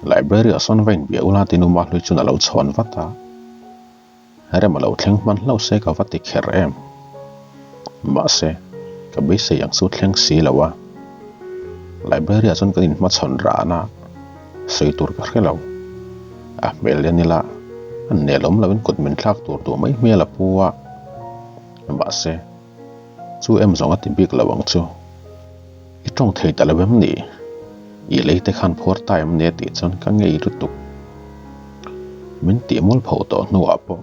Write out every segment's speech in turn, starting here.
Library ah sawn va inbia ula tiin U Mahlui chuan a lo chhawn vat a. Rem a lo thleng hman hlauh se ka va ti kher em. Mahse, ka beisei ang chu thleng si lo a. Library ah chuan kan inhmachhawn ran a, sawi tur ka hre lo. A hmel en ila, a nelawm loin kut min thlak tur duh mai hmel a pu a. Mahse, chu em zawng a ti bik lo ang chu. I tawng thei ta lo em ni? I lei te khan phuar ta em ni a tih chuan ka ngei lutuk. Min tih mual pho tawh hnuah pawh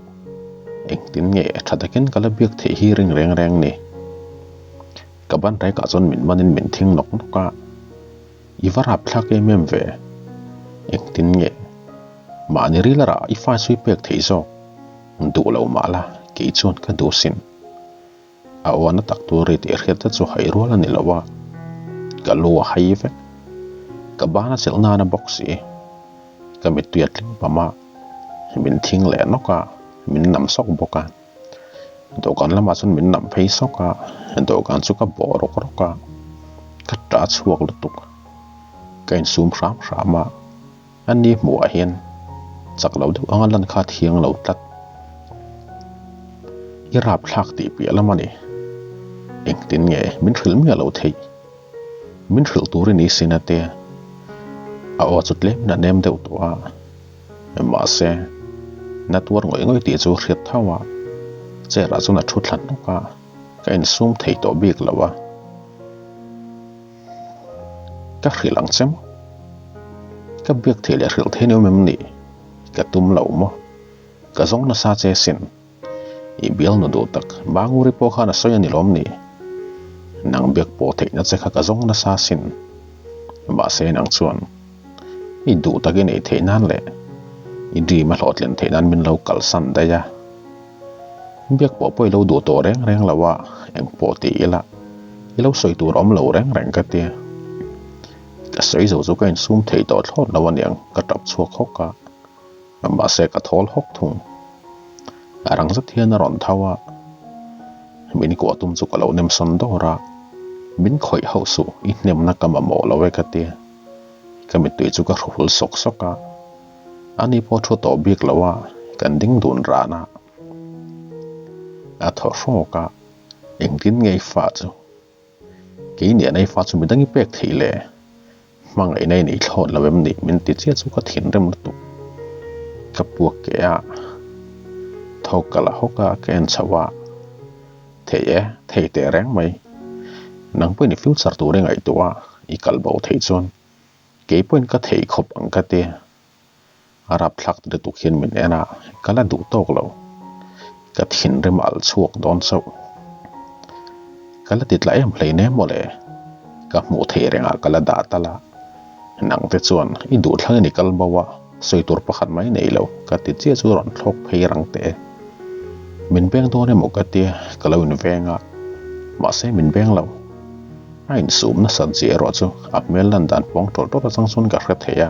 engtin nge tha takin ka la biak theih hi ring reng reng ni. Ka ban raikah chuan min manin min thing nawk nawk a, I va rap thlak em em ve. Engtin nge mahni ril a rah i fa sui pek theih zawk? Duh lo mah la kei chuan ka duh sin. A uana tak tur ri tih hriat te chu hai rual a ni lo a, ka lu a hai vek. Ka ban a chilh nana bawk si. Ka mittui a tling pam a, min thing leh nawk a, min nam sawk bawk a. Dawhkan lamah chuan min nam phei sawk a, dawhkan chu ka bawh rawk rawk a, ka ṭah chhuak lutuk. Ka insum hram hram a, a ni hmuhah hian chak lo deuh anga lan kha thiang lo tlat. I rap thlak tih piah lam a ni. Engtin nge min hrilh miah lo theih? Min hrilh turin i sin a te. A aw chu tlemin a nem deuh tawh a. Mahse, na tuar ngawih ngawih tih chu hriat tho a. Chair ah chuan a thu thla hnawk a, ka insum thei tawh bik lo a. Ka hrilh ang che maw? Ka biak theih leh hrilh theih ni awm em ni? Ka tum lo maw? Ka zawng nasa che sin. I bial nu duh tak Banguri pawh khan a sawi a ni lawm ni? Nang biak pawh theihna che kha ka zawng nasa sin. Mahse nang chuan i duh tak i neih theih nan leh i dream a hlawhtlin theih nan min lo kalsan daih a. Biak pawh pawh i lo duh tawh reng reng lo a, engpawh ti ila i lo sawi tur awm lo reng reng ka tia. Ka sawi zo chu ka insum thei tawh thlawt lo aniang ka tap chhuak hawk a, mahse ka thawl hawk thung. A rang zet hian a rawn tho a, min kuah tum chu ka lo nem sawn dawr a, min khawih hauh suh i hnemna ka mamawh lo e ka tia. Ka mittui chu ka hru hul sawk sawk a. Ani pawh thu tawh bik lo a, kan ding dun ran a. A thaw hrawk a, engtin nge i fa chu? Kei nen a i fa chu midang i pek theih le? Hmangaihna i nei thlawt lo em ni? Min ti chiah chu ka thinrim lutuk. Ka puak keh a, thawk ka la hawk a, ka en chhoh a. Thei e, thei teh reng mai. Nang pawhin i future tur i ngaihtuah a, i kal bo theih chuan Kei pawhin ka thei khawp ang ka ti. A rapthlak lutuk hian min en a, ka la duh tawk lo. Ka thinrim alh chhuak dawn chauh. Ka la ti tla em hleinem mawle. Ka hmuh theih rengah ka la dah tal a. Nang te chuan i duh thlangin i kal bo a, sawi tur pakhat mai nei lo ka ti chiah chu rawn thlawk phei rang teh e. Min beng dawn emaw ka tia, ka lo inveng a. Mahse min beng lo. A insum nasat zia erawh chu a hmel lan dan pawng tawlh tawlh atang chuan ka hre thei a,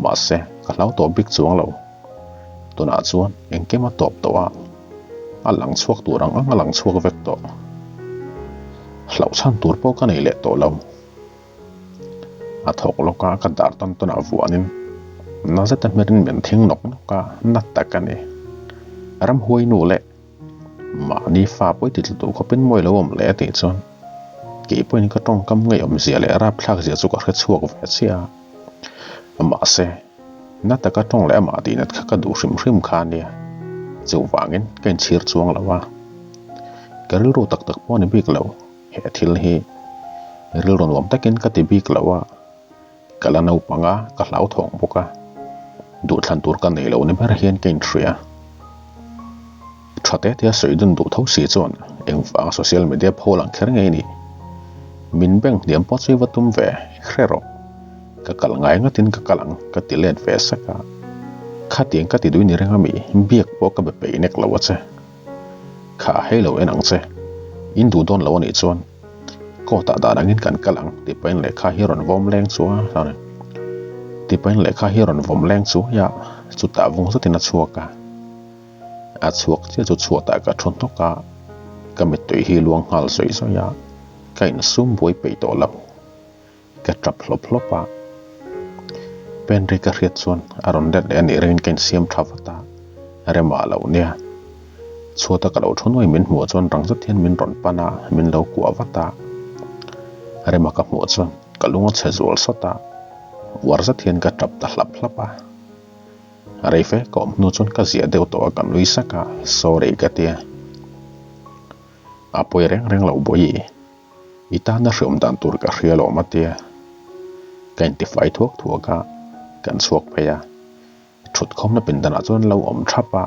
mahse ka hlau tawh bik chuang lo. Tunah chuan engkim a tawp tawh a, a lang chhuak tur ang ang a lang chhuak vek tawh. Hlauh chhan tur pawh ka nei leh tawh lo. A thawk lawk a, ka dar tawn tawnah vuanin na zeta hmerin min thing nawk nawk a, na tak a ni. Ramhuai nu leh. Mahni fa pawh i ti tla duh khawpin mawi lo awm leh a tih chuan kei pawhin ka tawngkam ngaihawm zia leh rapthlak zia chu ka hre chhuak ve chiah a. Mahse, na taka tawng leh amah tihnat kha ka duh hrim hrim kha a nia. Chuvangin ka inchhir chuang lo a. Ka rilru tak tak pawh a ni bik lo. He thil hi rilru nuam takin ka ti bik lo a. Ka la naupang a, ka hlauthawng bawk a. Duhthlan tur ka nei lo ni ber hian ka inhria. Tha te te a sawi dun duh tho si chuan engvang social media pho lang kher ngei ni. Min bank hniam pawh chu i va tum ve, hre rawh. Ka kal ngai ngatin ka kal ang ka ti let ve sak a. Khatiang ka ti dui ni reng ami, biak pawh ka be peih nek lo a che. Kha hei lo en ang che, in duh dawn lo anih chuan. Court ah dan angin kan kal ang tih pahin lehkha hi rawn vawm leng chu a sorry tih pahin lehkha hi rawn vawm leng chu a chutah vung zetin a chhuak a a chhuak chiah chu chhuatah ka thu hnawk a ka mittui hi luang nghal zawih zawih a ka insum buai peih tawh lo. Ka tap hlawp hlawp a. Pen ri ka hriat chuan a rawn let leh a nih ringin ka insiam tha vat a, rem ah lo nia. Chhuata ka lo thu nuai min hmuh chuan rang zet hian min rawn pan a, min lo kuah vat a. Rema ka hmuh chuan ka lung a chhe zual sawt a, uar zet hian ka tap ta hlap hlap a. Rei fe ka awm hnu chuan ka ziah deuh tawh a ka nui sak a, sorry ka tia. A pawi reng reng lo bawi. I tana hreawm dan tur ka hria lawm a tia. Ka intifai thuak thuak a, kan chhuak phei a. Thutkhawmna pindanah chuan lo awm thap a.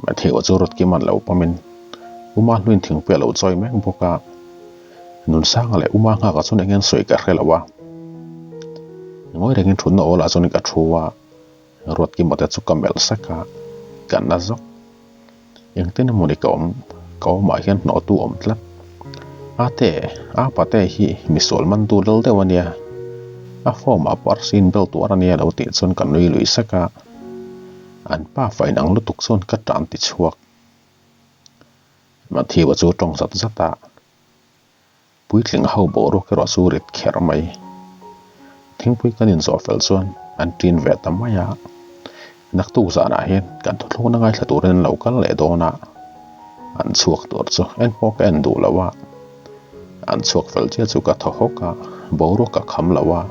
Matthew-a chu Ruatkima'n lo pawmin Uma hnuin thingpui a lo chawi mek bawk a. Nunsanga leh Uma nghakah chuan eng nge an sawi ka hre lo a. Ngawi rengin thutna awlah chuan ka thu a, Ruatkima te chu ka melh sek a, ka na zawk. Engtin emaw ni ka awm, ka awmah hian hnawhtu awm tlat. Ate, apa te hi misual man du lal deuh a nia. A form ah pawh arsi inbel tuar a nia lo tih chuan ka nui lui sek a. An pa fa inang lutuk chuan ka tan ti chhuak. Matthew-a chu tawng zat zat a. Puitling ho boruak erawh chu rit kher mai. Thingpui kan inzawh fel chuan an ṭin ve ta mai a. Naktuk zanah hian kan thuthlukna ngaithla turin an lo kal leh dawn a. An chhuak tur chu en pawh ka en duh lo a. An chhuak fel chiah chu ka thaw hawk a, boruak ka kham lo a.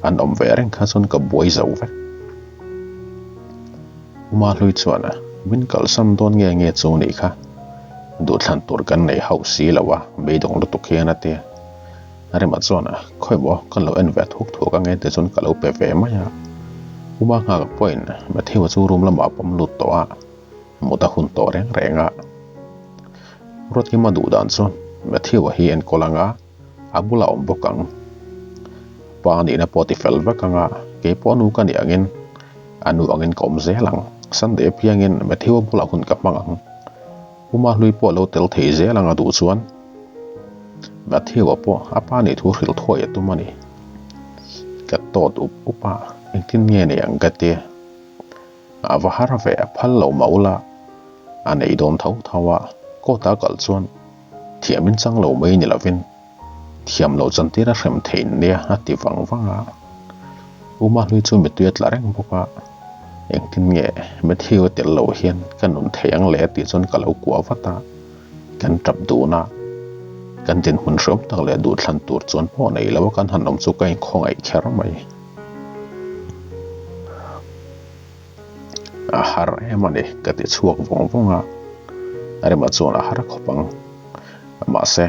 An awm ve reng kha chuan ka buai zo vek. Uma hlui chuan min kalsan dawn nge nge chu nih kha. Duhthlan tur kan nei hauh si lo a, beidawng lutuk hian a ti. Rema chuan khawi maw kan lo en ve thuk thuk ange ti chuan ka lo pe ve mai a. Uma nghak pawhin Matthew-a chu room lamah a pawm lut tawh a. Mut a hun tawh reng reng a. Ruatkima duh dan chuan Matthew-a hi enkawl anga a bulah awm bawk ang. Pa nihna pawh ti fel vek anga keipawh nu ka nih angin a nu angin ka awm zel ang. Sunday apiangin Matthew-a bulah hun ka hmang ang. Uma hlui pawh lo tel thei zel ang a duh chuan Matthew-a pawh a pa nih thu hrilh thuai a tum a ni. Ka tawt up up a, engtin nge nei ang ka ti. A va har ve a phal lo mah ula, a nei dawn tho tho a, court a kal chuan thiam in chang lo mai ni lovin thiam loh chantir a hrem theih nia a ti vang vang a. U Mahlui chu mittui a tla reng bawk a, engtin nge Matthew a tel lo hian ka nun thei ang le a tih chuan ka lo kuah vat a, kan tap dun a, kan dinhmun hreawm tak leh duhthlan tur chuan pawh nei lo a kan han awm chu ka inkhawngaih kher mai. A har em a ni ka ti chhuak vawng vawng a, Rema chuan a har khawp ang. Mahse,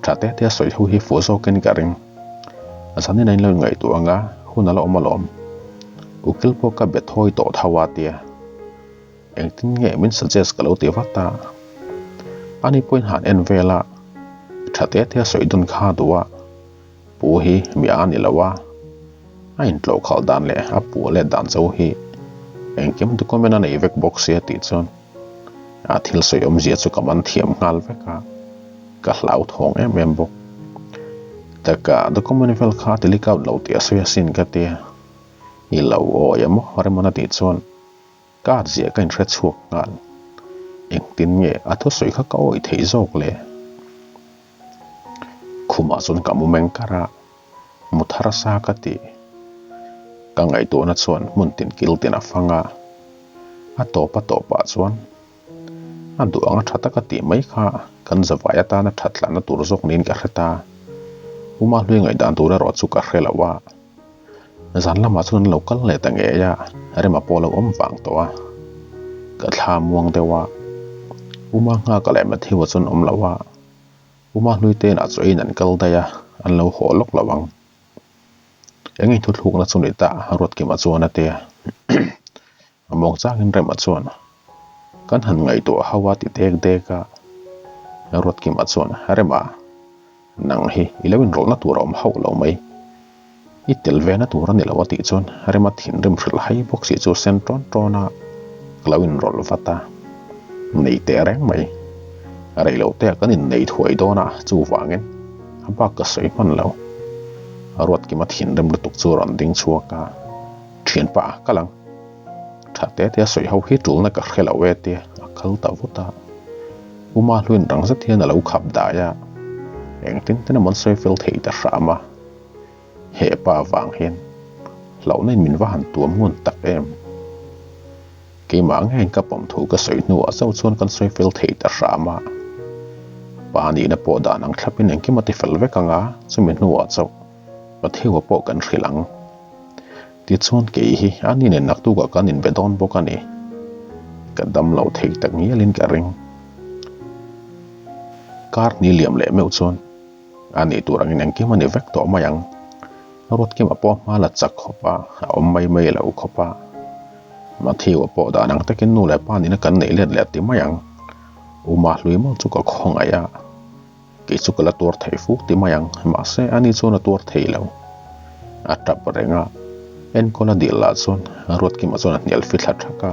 tha te te a sawi ho hi fuh zawkin ka ring. Zanin a inlo inngaihtuah anga hun a la awm alawm. Ukil pawh ka be thawi tawh tho a tia. Engtin nge min suggest ka lo ti vat a. Ani pawhin han en vel a, tha te te a sawi dun kha a duh a. Pu hi mi a ni lo a, a intlawh khalh dan leh a puah let dan cho hi engkim document a nei vek bawk sia tih chuan a thil sawi awmzia chu ka man thiam nghal vek a, ka hlauthawng em em bawk. Taka document vel kha a ti leak out lo tih a sawi asin ka tia, i lo awi emaw Remon a tih chuan Ka at ziah ka inhre chhuak nghal. Engtin nge a thusawi kha ka awih theih zawk le? Khumah chuan ka mu meng kar a, mu thar sa ka ti. Ka ngaihtuahna chuan hmun tin kil tin a fang a, a tawp a tawpah chuan a duh anga tha taka tih mai kha kan zavai atana that tlanna tur zawk niin ka hre ta. Uma hlui ngaihdan tur erawh chu ka hre lo a. Zan lamah chuan an lo kal leh ta ngei a, Rema pawh a lo awm vang tawh a. Ka thla muang deuh a, Uma nghaka leh Matthew-a chuan awm lo a, Uma hlui te inah chaw in an kal daih a, an lo haw lawk lo ang. Eng in thuthlukna chu ni ta Ruatkima chuan a ti a. A mawng changin Rema chuan kan han ngaihtuah ho a ti dek dek a. Ruatkima chuan Rema, nang hi i lo inrawlhna tur a awm hauh lo mai. I tel ve na tur a ni lo a tih chuan Rema thinrim hrilh hai bawk si chu sen tawn tawn a, ka lo inrawlh vat a. Nei teh reng mai. Rei lo te ah kan innei thuai dawn a, chuvangin a bak ka sawi hman lo. Ruatkima thinrim lutuk chu a rawn ding chhuak a. Thianpa a kal ang. Tha te te a sawi ho hi tulna ka hre lo e tia a kal ta vut a. Uma hluin rang zet hian a lo khap dai a. Engtin ten a mawn sawi fel thei ta hram a. He pa vang hian Hlauhna in min va han tuam ngun tak em. Keimah ngeiin ka pawm thu ka sawi hnuah chauh chuan kan sawi fel thei ta hram a. Pa nihna pawh dan ang thlapin engkim a ti fel vek ang a, chumi hnuah chauh Mathewa pawh kan hrilh ang. Tichuan kei hi a ni nen naktukah kan inbe dawn bawk a ni. Ka dam lo thei tak ngialin ka ring. Kar ni liam leh meuh chuan a nih tur angin engkim a ni vek tawh mai ang. Ruatkima pawh hma la chak khawp a, a awm mai mai lo khawp a. Mathewa pawh dan ang takin nu leh pa nihna kan neih let leh ti mai ang. Uma hlui maw chu ka khawngaih a. Kei chu ka la tuar thei fuk ti mai ang, mahse ani chuan a tuar thei lo. A tap reng a, enkawl a dil lah chuan Ruatkima chuan a hnial fithla thak a,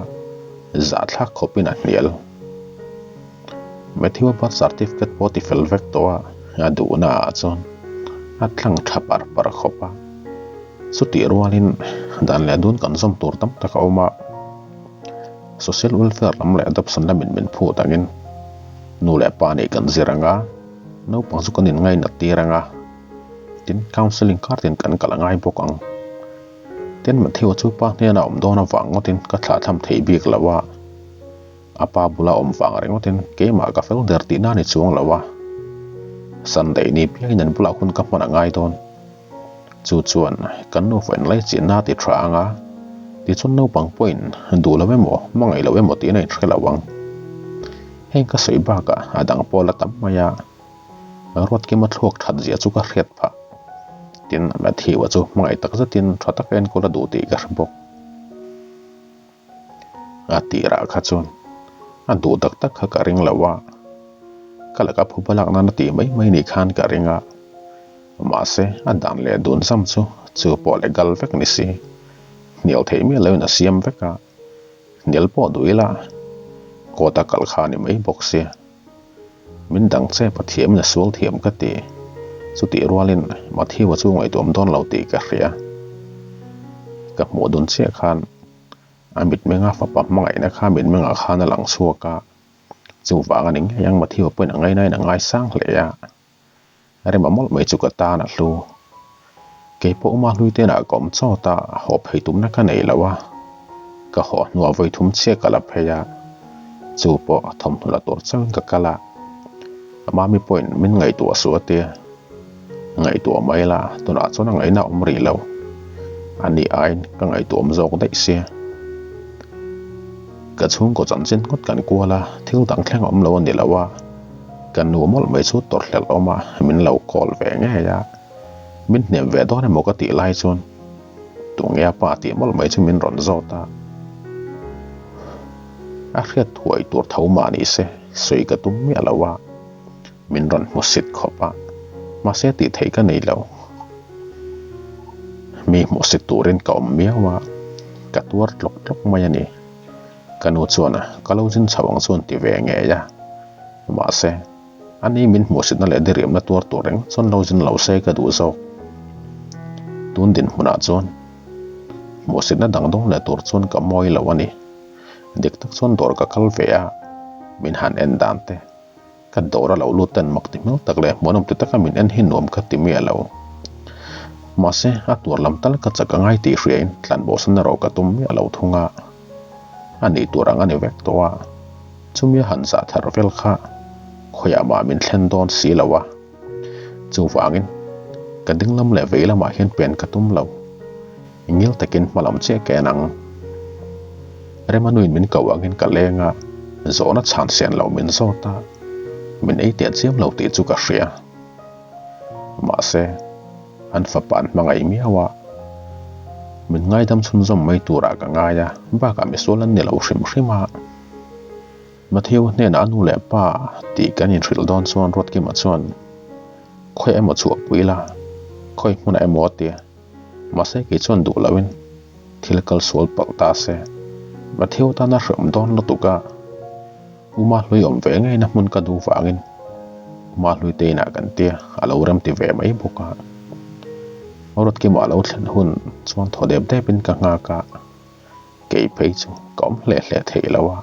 zahthlak khawpin a hnial. Matthew-a birth certificate pawh a ti fel vek tawh a, a duhna ah chuan a tlang tha par par khawp a. Chutih rualin dan leh dun kan zawm tur tam tak a awm a. Social welfare lam leh adoption lamin min phut angin nu leh pa nih kan zir ang a, naupang chu kan inngainat tir ang a, tin counselling kar tin kan kal a ngai bawk ang. Tin Matthew-a chu pa hnenah awm dawn avang ngawtin ka thlahthlam thei bik lo a, a pa bula awm vang ringawtin keimah ka fel der tihna a ni chuang lo a, Sunday ni piangin an bulah hun ka hman a ngai dawn. Chu chuan kan nufa inlai chinna a ti tha ang a, tichuan naupang pawhin duh lo emaw, hmangaih lo emaw tiin a inhre lo ang. Heng ka sawi bakah a dang pawh la tam mai a, Ruatkima thluak that zia chu ka hriat phah. Tin, Matthew-a chu hmangaih tak zetin tha taka enkawl a duh tih ka hre bawk. A tirah kha chuan a duh tak tak kha ka ring lo a, ka laka phuba lak nan a tih mai mai ni khan ka ring a, mahse a dan leh dun zam chu chu pawh leh gal vek ni si, hnial theih miah loin a siam vek a, hnial pawh duh ila kawt a kalh kha a ni mai bawk sia. Min dang che Pathiamin a sual thiam ka ti, chutih rualin Matthew-a chu ngaihtuam dawn lo tih ka hria. Ka hmuh dun chiah khan a mitmenga fapa hmangaihna kha mitmengah khan a lang chhuak a, chuvang a ni ngei ang Matthew-a pawhin a ngainain a ngaisang hle a. Rema mawlh mai chu ka tan a hlu. Kei pawh uma hlui te inah ka awm chawt a, haw phei tumna ka nei lo a. Ka haw hnuah vawi thum chiah ka la phei a, chu pawh thawmhnaw la tur chauhin ka kal a. Mami pawhin min ngaihtuah suh a tia. Ngaihtuah mai la, tunah chuan a ngaihna a awm rih lo. A ni aiin ka ngaihtuah awm zawk daih sia. Ka chhungkaw chanchin ngawt kan kual a, thil dang thleng a awm lo a ni lo a. Ka nu mawlh mai chu tawrhhlelh awm a, min lo call ve ngei a. Min hnem ve dawn emaw ka tih lai chuan tunge a pa tih mawlh mai chu min rawn zawt a. A hriat thuai tur tho mah ni se, sawi ka tum miah lo a. Min rawn hmu sit khawp a, mahse tih theih ka nei lo. Mi hmuh sit turin ka awm miau a, ka tuar tlawk tlawk mai a ni. Ka nu chuan ka lo zin chho ang chuan ti ve ngei a, mahse ani min hmuhsitna leh diriamna tuar tur reng chuan lo zin lo se ka duh zawk. Tun dinhmunah chuan hmuhsitna dang dawng leh tur chuan ka mawi lo a ni. Dik tak chuan dawr ka kal ve a, min han en dan te. Ka dawr a lo lut ten mak ti hmel tak leh hmuhnawm ti taka min en hi nuam ka ti miah lo. Mahse, a tuar lam tal ka chak a ngai tih hriain tlanbosan erawh ka tum miah lo thung a. A nih tur ang a ni vek tawh a, chumi a han zah thar vel kha khawiah mah min thlen dawn si lo a. Chuvangin, ka ding lam leh vei lamah hian pen ka tum lo. Ngil takin hma lam chiah ka en ang. Remanuin min ko angin ka leng a, zawhna chhan sian lo min zawt a, min ei teh chiam lo tih chu ka hria. Mahse, an fapa an hmangaih miau a, min ngaidam chhunzawm mai turah ka ngai a, bakah misual an ni lo hrim hrim a. Matthew hnenah a nu leh pa tih kan inhrilh dawn chuan Ruatkima chuan, Khawi emaw chhuahpui la, khawi hmunah emaw a tia. Mahse kei chuan duh loin thil kal sual palh ta se, Matthew tana hreawm dawn lutuk a, Uma hlui awm ve ngeina hmun ka duh vangin Uma hlui te inah kan tia a lo rem ti ve mai bawk a. Ruatkima a lo thlen hun chuan thaw dep depin ka nghak a, kei phei chu ka awm hle hle thei lo a.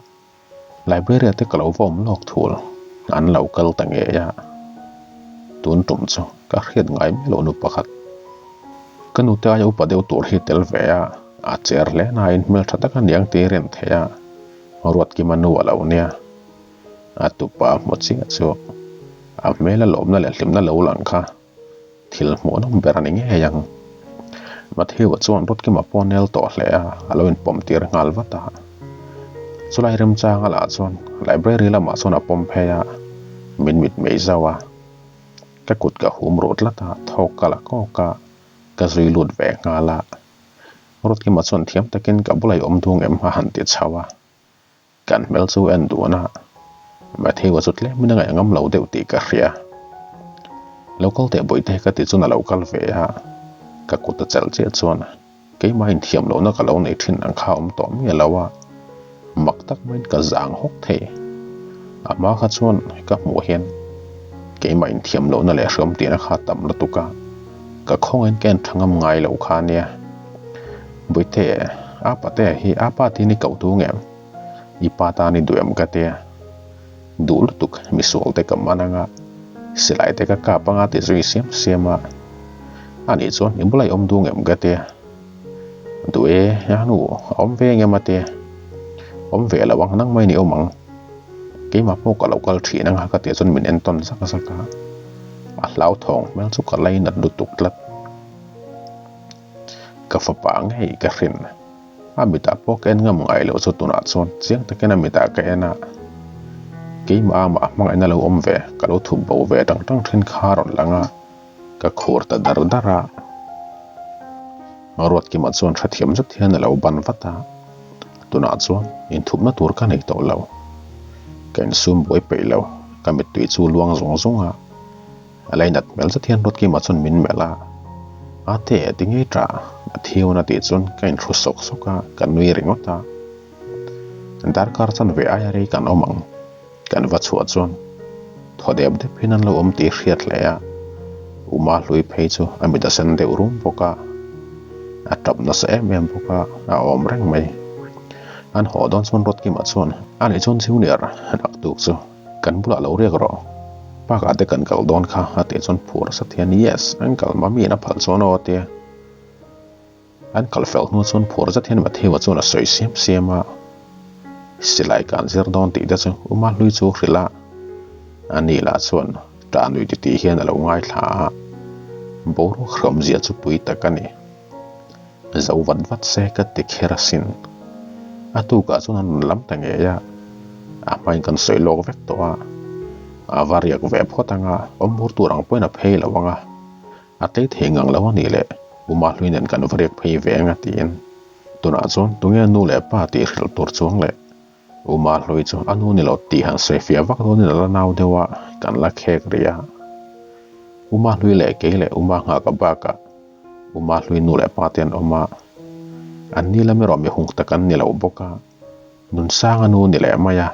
Liberia te ka lo va awm lawk thul, an lo kal ta ngei a. Tun tum chu ka hriat ngai miah lo nu pakhat. Ka nute aia upa deuh tur hi tel ve a, a cher hle nain hmeltha taka niang tih rin theih a, Ruatkima nu a lo nia. A tupa hmu chiah chu a hmela lawmna leh hlimna lo lang kha thil hmuhnawm ber a ni ngei ang. Matthew-a chuan Ruatkima pawh a nel tawh hle a, a lo inpawm tir nghal vat a. Chulai remchanga lah chuan library lamah chuan a pawm phei a, min mitmei zauh a. Ka kut ka hum ruh tlat a, thawk ka la kawk a, ka zui lut ve nghal a. Ruatkima chuan thiam takin ka bulah i awm dung em a han ti chho a. Kan hmel chu en dun a, Matthew-a chu tlemin a ngaih ngam lo deuh tih ka hria. Lo kal teh bawihte ka ti chuan a lo kal ve a, ka kut a chelh chiah chuan keimah inthiam lohna ka lo nei thin ang kha a awm tawh miah lo a, mak tak maiin ka zang hawk thei. A hma kha chuan ka hmuh hian keimah inthiam lohna leh hreawm tihna kha a tam lutuk a, ka khawngaiin ka en tha ngam ngai lo kha ania. Bawihte, a pate hi a pa tin i koh tu ngem? I pa tan i duh em ka tia? Duh lutuk misual te ka man anga, silai te ka kap anga ti zui siam siam a. Anih chuan i bulah i awm duh ngem ka tia? Duh e, a nu a awm ve ngem a tia? Awm ve lo ang, nangmah in i awm ang. Keimah pawh ka lo kal thin anga ka tih chuan min entawn zak zak a. A hlauthawng hmel chu ka lainat lutuk tlat. Ka fapa ngei ka hrin. A mitah pawh ka en ngam ngai loh chu tunah chuan chiang takin a mitah ka en a. Keimah amah hmangaihna lo awm ve, ka lo thup bo ve tang tang thin kha a rawn lang a, ka khur ta dar dar a. Ruatkima chuan hrethiam zet hian a lo ban vat a, tunah chuan inthupna tur ka nei tawh lo. Ka insum buai peih lo, ka mittui chu luang zung zung a. A lainat hmel zet hian Ruatkima chuan min melh a, Ate, ti ngei tah? A thiawn a tih chuan ka inhru sawk sawk a, ka nui ringawt a. Darkar chan ve aia rei kan awm ang. Kan va chhuah chuan thaw dep dep hian an lo awm tih hriat hle a, Uma hlui phei chu a mit a sen deuh rum bawk a, a tap nasa em em bawk a, a awm reng mai. An haw dawn chuan Ruatkima chuan, Ani chuan Junior, naktuk chu. Kan bulah lo riak rawh. Park ah te kan kal dawn kha a tih chuan phur a sa thian yes uncle mummy in a phal chuan aw a tia. An kal fel hnu chuan phur zet hian Matthew-a chuan a sawi siam siam a. Silai kan zir dawn tih te chu Uma hlui chu hrilh a. Ani lah chuan ṭah nui ti tih hian a lo ngaithla a. Boruak hreawmzia chu pui tak a ni. Zo vat vat se ka ti kher asin. A tukah chuan an rawn lam ta ngei a, a hmain kan sawi lawk vek tawh a. A va riak ve phawt ang a, awm hur tur ang pawhin a phei lo ang a. A tlei thei ngang lo a nih leh Uma hlui nen kan va riak phei ve ang a tiin. Tunah chuan tunge nu leh pa tih hrilh tur chuang leh Uma hlui chu a nu ni lo tih han sawi fiah vak dawnin a la nau deuh a, kan la khek rih a. Uma hlui leh kei leh Uma nghak a bakah Uma hlui nu leh pa te an awm a, an ni lam erawh mihung tak an ni lo bawk a, Nunsang a nu ni leh mai a,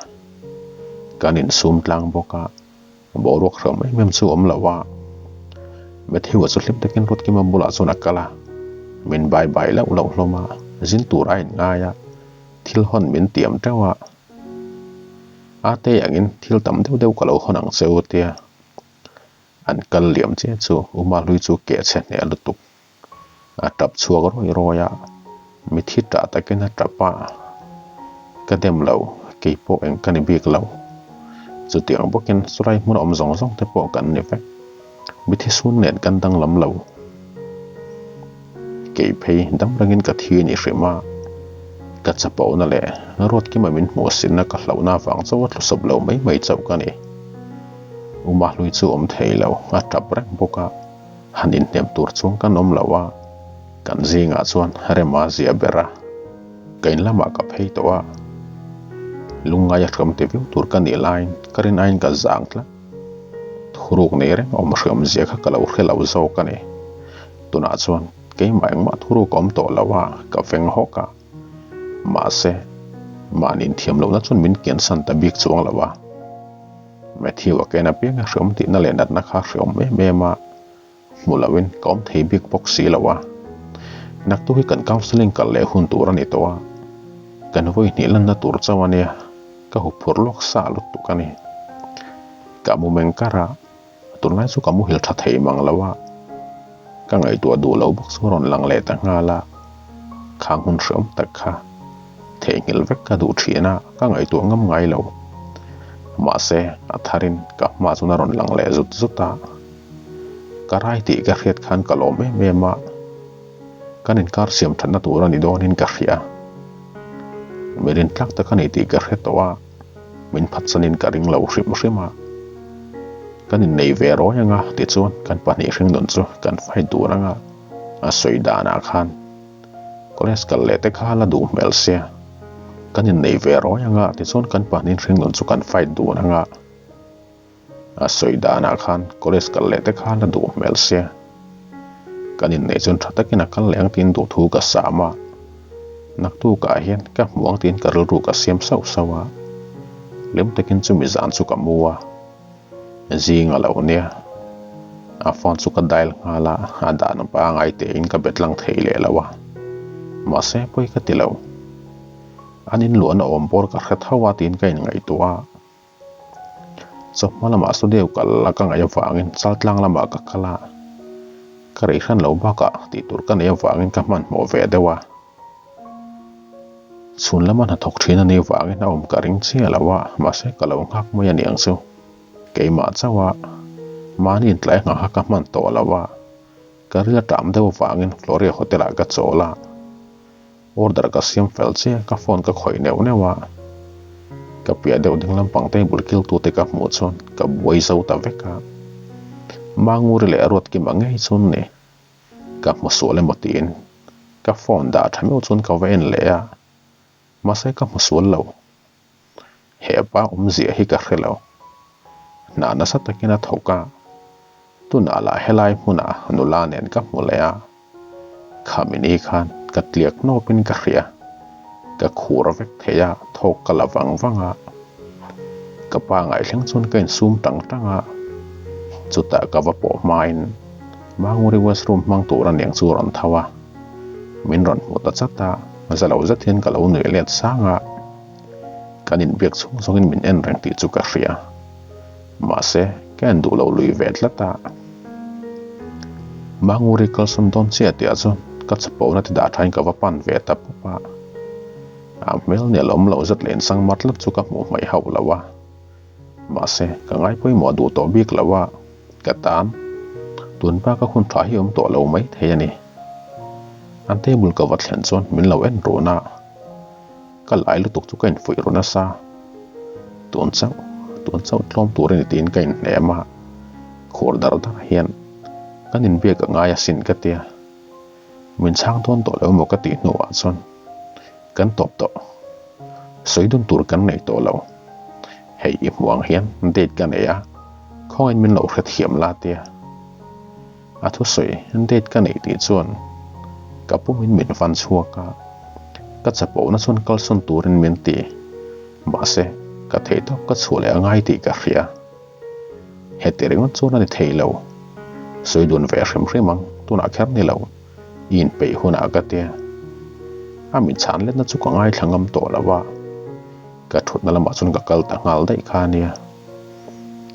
kan insum tlang bawk a, boruak hreuh mai em chu awm lo a. Matthew-a chu hlim takin Ruatkima bulah chuan a kal a, min bai bai lauh lauh hlawm a, zin tur a inngai a, thil hawn min tiam teuh a, Ate angin thil tam deuh deuh ka lo hawn ang che u tia. An kal liam chiah chu Uma hlui chu keh chhe hneh lutuk. A tap chhuak rawi rawi a, mithi tah takin a tap a. Ka dem lo, kei pawh eng ka ni bik lo. Chutiang bawkin chulai hmun awm zawng zawng te pawh kan ni vek. Mithi sun nen kan danglam lo. Kei phei dam rengin ka thi ni hrim a, ka chapona leh Ruatkima min hmuhsinna ka hlauhna avang chauh a tlusawp lo mai mai chauh ka ni. Uma hlui chu awm thei lo, a tap reng bawk a, han inhnem tur chuan kan awm lo a, kan zingah chuan rem a zia ber a, ka in lamah ka phei tawh a, lungngai a hriam ti viau tur ka nih laiin ka rin aiin ka zang tlat. Thuruk nei reng awm hriam zia kha ka lo hre lo zawk a ni. Tunah chuan keimah engmah thuruk awm tawh lo a, ka veng hawk a. Mahse, mahni inthiam lohna chuan min kiansan ta bik chuang lo a. Matthew a ken apianga hreawm tihna leh natna kha hreawm em em a, hmu loin ka awm thei bik bawk si lo a. Naktuk hi kan counselling kal leh hun tur a ni tawh a, kan vawi hnih lanna tur chauh a nia, ka huphurh lawk sa lutuk a ni. Ka mu meng kar a, tunlai chu ka muhil tha thei mang lo a. Ka ngaihtuah duh lo bawk chu rawn lang leh ta nghal a, khang hun hreawm tak kha theihnghilh vek ka duh thin a, ka ngaihtuah ngam ngai lo. Mahse, a tharin ka hma chuan a rawn lang leh zut zut a. Ka rai tih ka hriat khan ka lawm em em a, kan inkar siam thatna tur a ni dawnin ka hria. Mi rintlak tak a ni tih ka hre tawh a. Min phatsanin ka ring lo hrim hrim a, kan innei ve rawi anga tichuan kan pahnih hringnun chu kan fight tur anga a sawi danah khan college kal leh te kha la duh hmel sia, kan innei ve rawi anga tichuan kan pahnih hringnun chu kan fight dun anga a sawi danah khan college kal leh te kha la duh hmel sia, kan inneih chuan tha takin a kal leh ang tiin duhthu ka sam a, naktukah hian ka hmu ang tiin ka rilru ka siam sauh sauh a, lem takin chumi zan chu ka mu a, zing a lo nia, a phone chu ka dial nghal a, a dan pangai tein ka bet lang thei leh lo a, mahse pawi ka ti lo, an inluahna awm bawr ka hre tho a tiin ka inngaihtuah a. Chawhma lamah studio kal a ka ngaih avangin Chaltlang lamah ka kal a, ka rei hran lo bakah tih tur ka neih avangin ka hmanhmawh ve deuh a. Chhun lama hnathawk thin a nih avangin a awm ka ring chiah lo a, mahse ka lo nghak mai a niang chu. Keimah chauh a, mahni intlai nghah kha ka hman tawh lo a, ka ril a ṭam deuh avangin Floria Hotel ah ka chawl a. Order ka siam fel chiah ka phone ka khawih neuh neuh a, ka piah deuh ding lampang table kil tute ka hmuh chuan ka buai zo ta vek a, Manguri leh Ruatkima ngei chuan ni ka hmu sual emaw tiin ka phone dah tha meuh chuan ka va en leh a, mahse ka hmu sual lo. Hepa awmzia hi ka hre lo. Hna nasa takin a thawk a, tunah lah helai hmunah nula nen ka hmu leh a, khami ni khan ka tliak hnawpin ka hria, ka khur vek thei a, thawk ka la vang vang a, ka pa ngaihthleng chuan ka insum tang tang a, chutah ka va pawh hmain Manguri washroom hmang tur a niang chu a rawn tho a, min rawn hmu ta chat a, za lo zet hian ka lo nuih let sang a. Kan inbiak chhung zawngin min en reng tih chu ka hria. Mahse, ka en duh lo lui ve tlat a. Manguri kalsawn dawn chiah tihah chuan ka chapona ti dah thain ka va pan ve ta pawp a. A hmel nel awm loh zet leh insang mar tlat chu ka hmuh hmaih hauh lo a. Mahse, ka ngai pawimawh duh tawh bik lo a, ka tan tun baka hun tha hi awm tawh lo mai thei a ni. An table ka va thlen chuan min lo en run a. Ka lai lutuk chu ka infuih ru nasa. Tun chauh, tun chauh tlawm tur a ni tiin ka inhnem a. Khur dar dar hian kan inbiak a ngai asin ka tia. Min chhang dawn tawh lo emaw ka tih hnuah chuan kan tawp tawh. Sawi dun tur kan nei tawh lo. Hei i hmuh ang hian date ka nei a, khawngaiin min lo hrethiam la tia. A thusawi date ka neih tih chuan ka pumin min van chhuak a, ka chapona chuan kalsawn turin min ti. Mahse, ka theihtawp ka chhuah leh a ngai tih ka hria. Heti ringawt chuan a ni thei lo. Sawi dun ve hrim hrim ang, tunah kher ni lo, i inpeih hunah ka tia. A min chhan letna chu ka ngaithla ngam tawh lo a, ka thutna lamah chuan ka kal ta nghal daih kha a nia.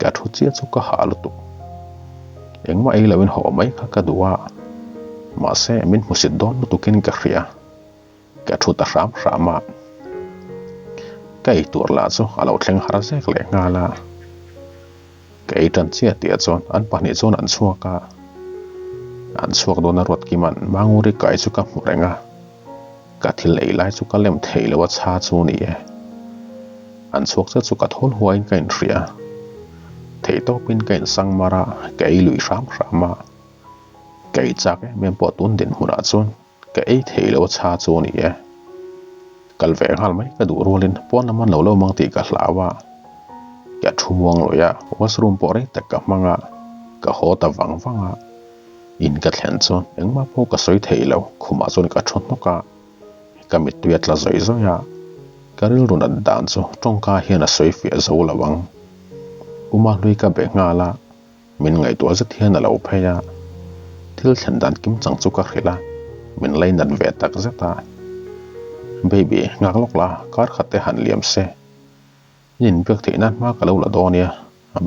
Ka thu chiah chu ka hah lutuk. Engmah ei loin haw mai kha ka duh a, mahse min hmusit dawn lutukin ka hria. Ka thu ta hram hram a, ka ei tur lah chu a lo thleng har zek leh nghal a. Ka ei tan chiah tih chuan an pahnih chuan an chhuak a, an chhuak dawn a Ruatkima'n Manguri kai chu ka hmu reng a. Ka thil ei lai chu ka lem theih loh a chha chu ni e. An chhuak zet chu ka thawl huaiin ka inhria. Theihtawpin ka insang mar a, ka ei lui hram hram a. Ka ei chak em em pawh tun dinhmunah chuan ka ei theih loh a chha chu ni e. Kal ve nghal mai ka duh rualin pawn lam an lo lo mang tih ka hlau a. Ka thu muang lawih a, washroom pawh rei tak ka hmang a, ka haw ta vang vang a. In ka thlen chuan engmah pawh ka sawi thei lo, khumah chuan ka thu hnawk a, ka mittui a tla zawih zawih a, ka rilru nat dan chu tawngka hian a sawi fiah zo lo ang. Uma hlui ka be nghal a, min ngaihtuah zet hian a lo phei a, thil thlen dan kim chang chu ka hrilh a, min lei nat ve tak zet a. Baby, nghak lawk la, kar khat te han liam se, in inbiak theih nan hma ka lo la dawn nia,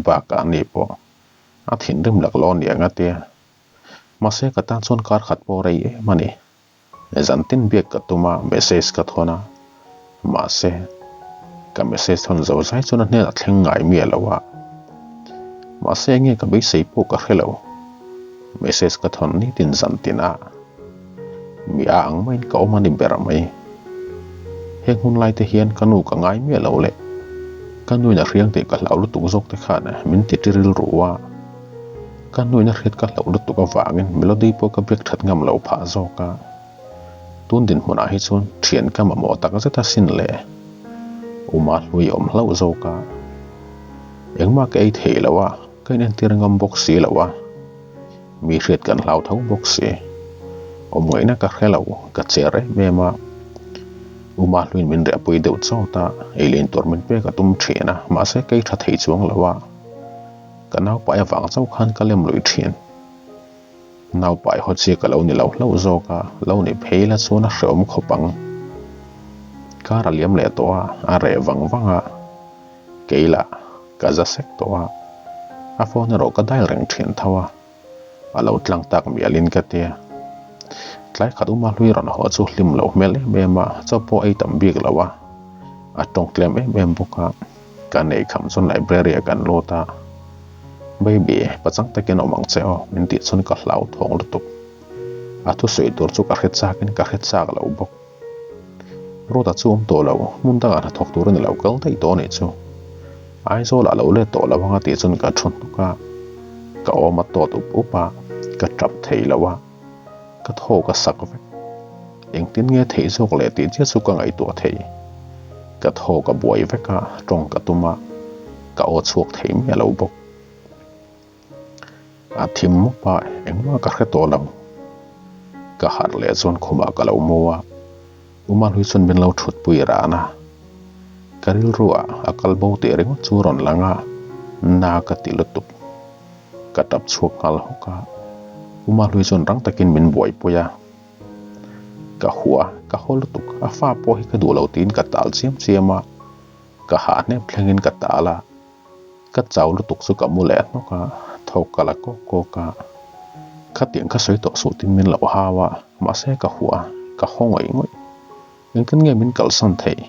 bakah ni pawh. A thinrim lak lo aniang a tia. Mahse ka tan chuan kar khat pawh rei em a ni. Zantin biak ka tum a, message ka thawn a. Mahse, ka message thawn zo zai chuan a hnenah thleng ngai miah lo a. Mahse enge ka beisei pawh ka hre lo. Message ka thawn nitin zantin a. Mi a ang maiin ka awm a ni ber mai. Heng hun lai te hian ka nu ka ngai miah lo leh ka nuin a hriang tih ka hlau lutuk zawk te khan min ti ṭi rilru a. Ka nuin a hriat ka hlauh lutuk avangin Melody pawh ka biak ṭhat ngam lo phah zawk a. Tun dinhmunah hi chuan ṭhian ka mamawh tak zet asin le. Uma hlui awm hlauh zawk a. Engmah ka ei thei lo a, ka inentir ngam bawk si lo a. Mi hriat kan hlau tho bawk si. Awm ngaihna ka hre lo, ka cher em em a. Uma hluin min riahpui deuh chawt a, ei leh intur min pek a tum thin a, mahse ka ei tha thei chuang lo a. Ka naupai avang chauh khan ka lem lui thin. Naupai haw chi ka lo ni lo hlauh zawk a, lo ni phei la chuan a hreawm khawp ang. Kar a liam leh tawh a, a reh vang vang a. Kei lah ka za sek tawh a, a phone erawh ka dial reng thin tho a, a lo tlang tak mialin ka tia. Tlai khat uma hlui rawn haw chu hlim lo hmel em em a, chaw pawh ei tam bik lo a, a tawng tlem em em bawk a, ka nei kham chuan library ah kan lut a, Baby, pachang takin awm ang che aw, min tih chuan ka hlau thawng lutuk. A thusawi tur chu ka hre chakin ka hre chak lo bawk. Ruata chu awm tawh lo, hmun dangah hnathawk tur a ni lo kal daih tawh a nih chu. Aizawlah lo let tawh lo anga tih chuan ka thu hnuk a, ka awm a tawt up up a, ka tap thei lo a, ka thaw ka sak vek. Engtin nge theih zawk leh tih chiah chu ka ngaihtuah thei. Ka thaw ka buai vek a, tawng ka tum a, ka aw chhuak thei miah lo bawk. A thim mawp a, engmah ka hre tawh lo. Ka harh leh chuan khumah ka lo mu a, Umahlui chuan min lo thutpui ran a. Ka rilru ah a kal bo tih ringawt chu rawn lang a, na ka ti lutuk. Ka tap chhuak nghal hawk a, Umahlui chuan rang takin min buaipui a. Ka hua, ka haw lutuk, a fa pawh hi ka duh lo tiin ka tal chiam chiam a, ka hah hnep thlengin ka tal a. Ka chau lutuk chu ka mu leh hnawk a, thawk ka la kawk kawk a. Khatiang kha sawi tawh suh tin min lo hau a, mahse ka huah a, ka haw ngawih ngawih. Engtin nge min kalsan theih?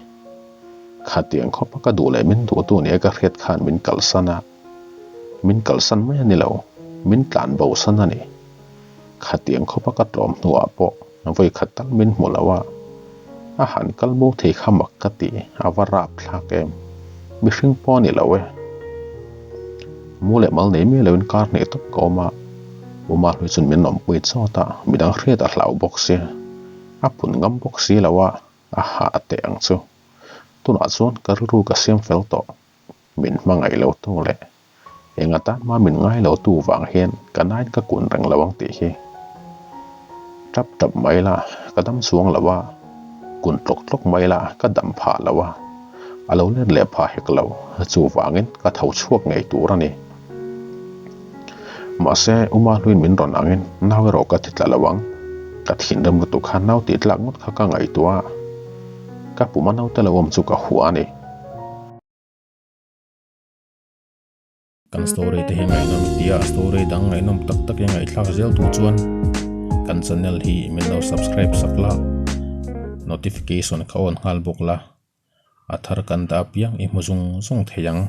Khatiang khawpa ka duh leh min duhtu nia ka hriat khan min kalsan a, min kalsan mai a ni lo, min tlan bosan a ni. Khatiang khawpa ka tlawm hnuah pawh vawi khat tal min hmu lo a, a han kal bo thei kha mak ka ti, a va rap thlak em? Mihring pawh a ni lo e. Mu leh mal nei miah loin kar hnih tawp ka awm a, Uma hlui chuan min awmpui chawt a, midang hriat a hlau bawk sia, a phun ngam bawk si lo a, a hah teh ang chu. Tunah chuan ka rilru ka siam fel tawh, min hmangaih lo tu leh Eng atan hma min ngai lo tu vang hian ka nain ka kun reng lo ang tih hi. Tap tap mai la, ka dam chuang lo a, kun tlawk tlawk mai la, ka dam phah lo a, a lo let leh phah hek lo, chuvangin ka tho chhuak ngei tur a ni. Mahse, Uma hluin min rawn angin nau erawh ka ti tla lo ang, ka thinrim lutuk kha nau tih tlak ngawt kha ka ngaihtuah a, ka puma naute lo awm chu ka hua a ni. Kan story te hi ngaihnawm tia story dang ngaihnawm tak tak i ngaihthlak zel duh chuan kan channel hi min lo subscribe sak la, notification kha on nghal bawk la, a thar kan dah apiang i hmu zung zung thei ang.